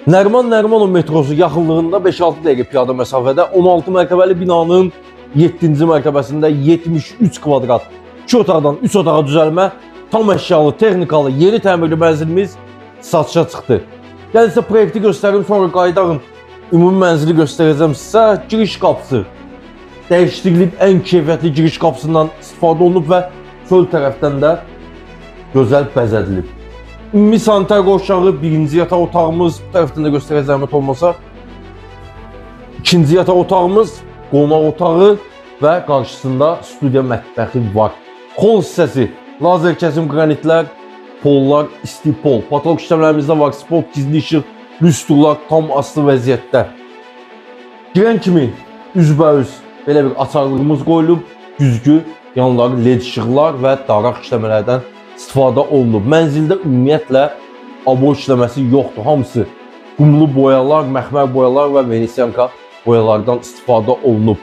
Nəriman Nərimanov metrosu yaxınlığında 5-6 dəqiqə piyada məsafədə 16 mərtəbəli binanın 7-ci mərtəbəsində 73 kvadrat 2 otaqdan 3 otağa düzəlmə tam əşyalı, texnikalı, yeni təmirli mənzilimiz satışa çıxdı. Gəlin sizə proyekti göstərim, sonra qayıdarım. Ümumi mənzili göstərəcəm sizə. Giriş qapısı dəyişdirilib, ən keyfiyyətli giriş qapısından istifadə olunub və çöl tərəfdən də gözəl bəzədilib. Ümumi sanitar qovşağı, birinci yataq otağımız, bu tərəfdən də göstərək zəhmət olmasa. İkinci yataq otağımız, qonaq otağı və qarşısında studiya mətbəxi var. Xol hissəsi, lazer kəsim qranitlər, pollar isti pol. Patolog işləmələrimizdə var, spot, gizli işıq, lüstrlar tam asılı vəziyyətdə. Girən kimi üzbəüz belə bir açarlığımız qoyulub, güzgü, yanları led işıqlar və daraq işləmələrdən istifadə olunub. Mənzildə ümumiyyətlə abo işləməsi yoxdur. Hamısı qumlu boyalar, məxmər boyalar və venesiyanka boyalardan istifadə olunub.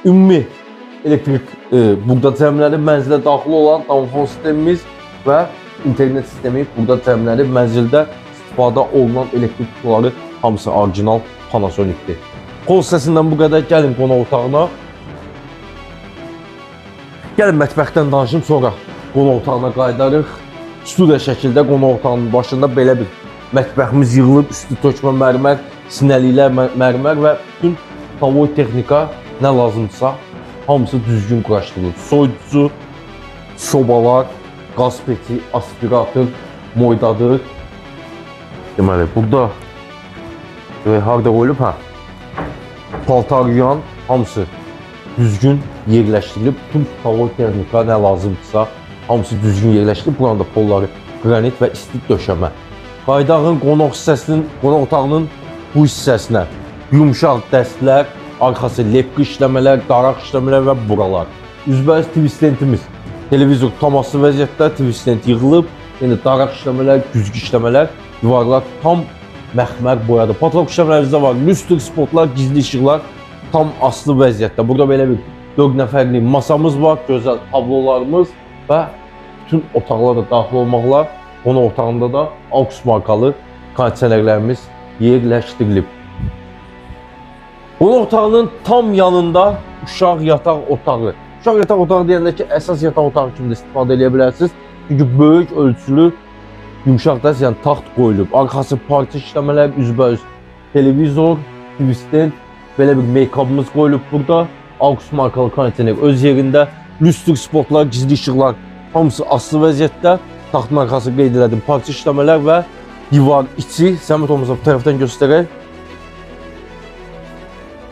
Ümumi elektrik burada cəmlənib, mənzilə daxil olan damafon sistemimiz və internet sistemi burada cəmlənib. Mənzildə istifadə olunan elektrik qutuları hamısı orijinal Panasonic'dir. Qol hissəsindən bu qədər. Gəlin qonaq otağına. Gəlin mətbəxdən danışım, sonra qonaq otağına qayıdarıq. Studiya şəkildə qonaq otağının başında belə bir mətbəximiz yığılıb, üstü tökmə mərmər, sinəliklər mərmər və bütün tavoy texnika nə lazımdırsa hamısı düzgün quraşdırılıb. Soyuducu, sobalar, qaz peti, aspirator, moydadır. Deməli, burada harda qoyulub? Hə. Paltar yuyan hamısı düzgün yerləşdirilib. Bütün tavoy texnika nə lazımdırsa hamısı düzgün yerləşdirilib. Buranın da polları qranit və isti döşəmə. Qaydağın qonaq hissəsinin, qonaq otağının bu hissəsinə yumşaq dəstlər, arxası lepki işləmələr, daraq işləmələr və buralar. Üzbəüz TV stendimiz. Televizor tam asılı vəziyyətdə, TV stand yığılıb. Yəni daraq işləmələr, güzgü işləmələr, divarlar tam məxmər boyadı. Patolog işləmələrimizdə var. Lüstr, spotlar, gizli işıqlar tam asılı vəziyyətdə. Burada belə bir 4 nəfərlik masamız var, gözəl tablolarımız və bütün otaqlar da daxil olmaqla qonaq otağında da AUX markalı kondisionerlərimiz yerləşdirilib. Qonaq otağının tam yanında uşaq yataq otağı. Uşaq yataq otağı deyəndə ki, əsas yataq otağı kimi də istifadə edə bilərsiniz. Çünki böyük ölçülü yumşaq dəst, yəni taxt qoyulub. Arxası parça işləmələr, üzbəüz televizor, TV stand, belə bir make-upımız qoyulub burada. AUX markalı kondisioner öz yerində, lüstr spotlar, gizli işıqlar hamısı asılı vəziyyətdə. Taxtın arxası qeyd elədim, parça işləmələr və divar içi. Zəhmət olmasa bu tərəfdən göstərək.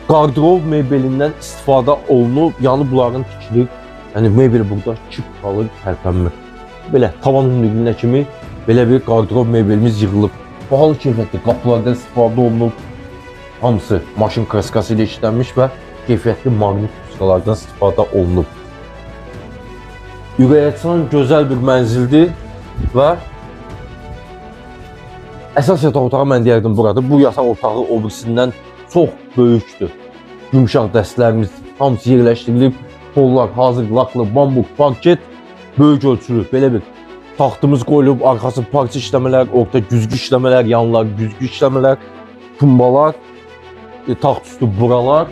Qardırob mebelindən istifadə olunub, yanı bunların tikilir. Yəni mebel burada kip qalır, tərpənmir. Belə tavan hündürlüyünə kimi belə bir qardırob mebelimiz yığılıb. Bahalı keyfiyyətli qapılardan istifadə olunub. Hamısı maşın kraskası ilə işlənmiş və keyfiyyətli maqnit puskalardan istifadə olunub. Ürəkaçan gözəl bir mənzildir və əsas yataq otağı mən deyərdim buradır. Bu yataq otağı o birisindən çox böyükdür. Yumşaq dəstlərimiz hamısı yerləşdirilib. Pollar hazır laklı, bambuk, parket, böyük ölçülü belə bir taxtımız qoyulub, arxası parça işləmələr, orta güzgü işləmələr, yanlar güzgü işləmələr, tumbalar, taxt üstü buralar,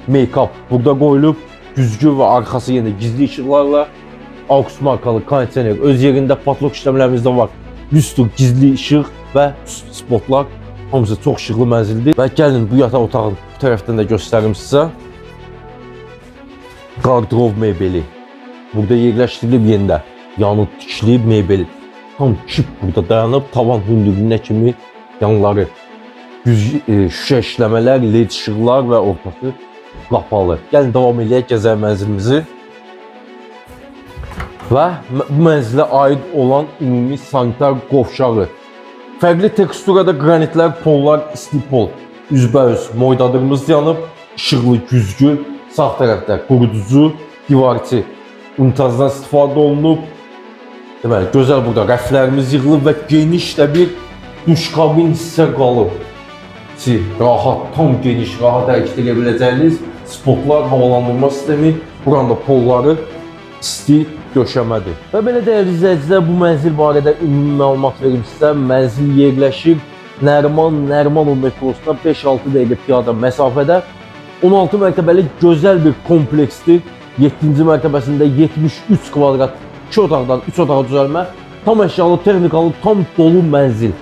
make-up burada qoyulub, güzgü və arxası yenə gizli işıqlarla, AUX markalı kondisioner öz yerində, patlok işləmələrimiz də var. Lüstr, gizli işıq və spotlar hamısı çox işıqlı mənzildir. Və gəlin bu yataq otağının bu tərəfdən də göstərim sizə. Qardırob mebeli burada yerləşdirilib yenə də. Yanı tikilib mebel tam kip burada dayanıb, tavan hündürlüyünə kimi yanları şüşə işləmələr, led işıqlar və ortası qapalı. Gəlin davam eləyək gəzək mənzilimizi. Və bu mənzilə aid olan ümumi sanitar qovşağı. Fərqli teksturada qranitlər, pollar, isti pol. Üzbəüz moydadırımız yanıb, işıqlı güzgü, sağ tərəfdə quruducu, divarçı unitazdan istifadə olunub. Deməli, gözəl burada rəflərimiz yığılıb və geniş də bir duş kabin hissə qalıb. Ki, rahat, tam geniş, rahat hərəkət edə biləcəyiniz spotlar, havalandırma sistemi, buranın da polları isti döşəmədir. Və belə dəyərli izləyicilər, bu mənzil barədə ümumi məlumat verim sizə. Mənzil yerləşir Nəriman Nərimanov metrosuna 5-6 dəqiqə piyada məsafədə 16 mərtəbəli gözəl bir kompleksdir. 7-ci mərtəbəsində 73 kvadrat 2 otaqdan 3 otağa düzəlmə, tam əşyalı, texnikalı, tam dolu mənzil.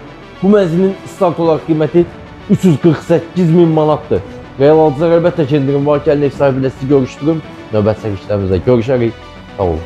Bu mənzilin start olaraq qiyməti 348 min manatdır. Real alıcılar əlbəttə ki, endirim var. Gəlin ev sahibi ilə sizi görüşdürüm. Növbəti çəkilişlərimizdə görüşərik. Sağ olun.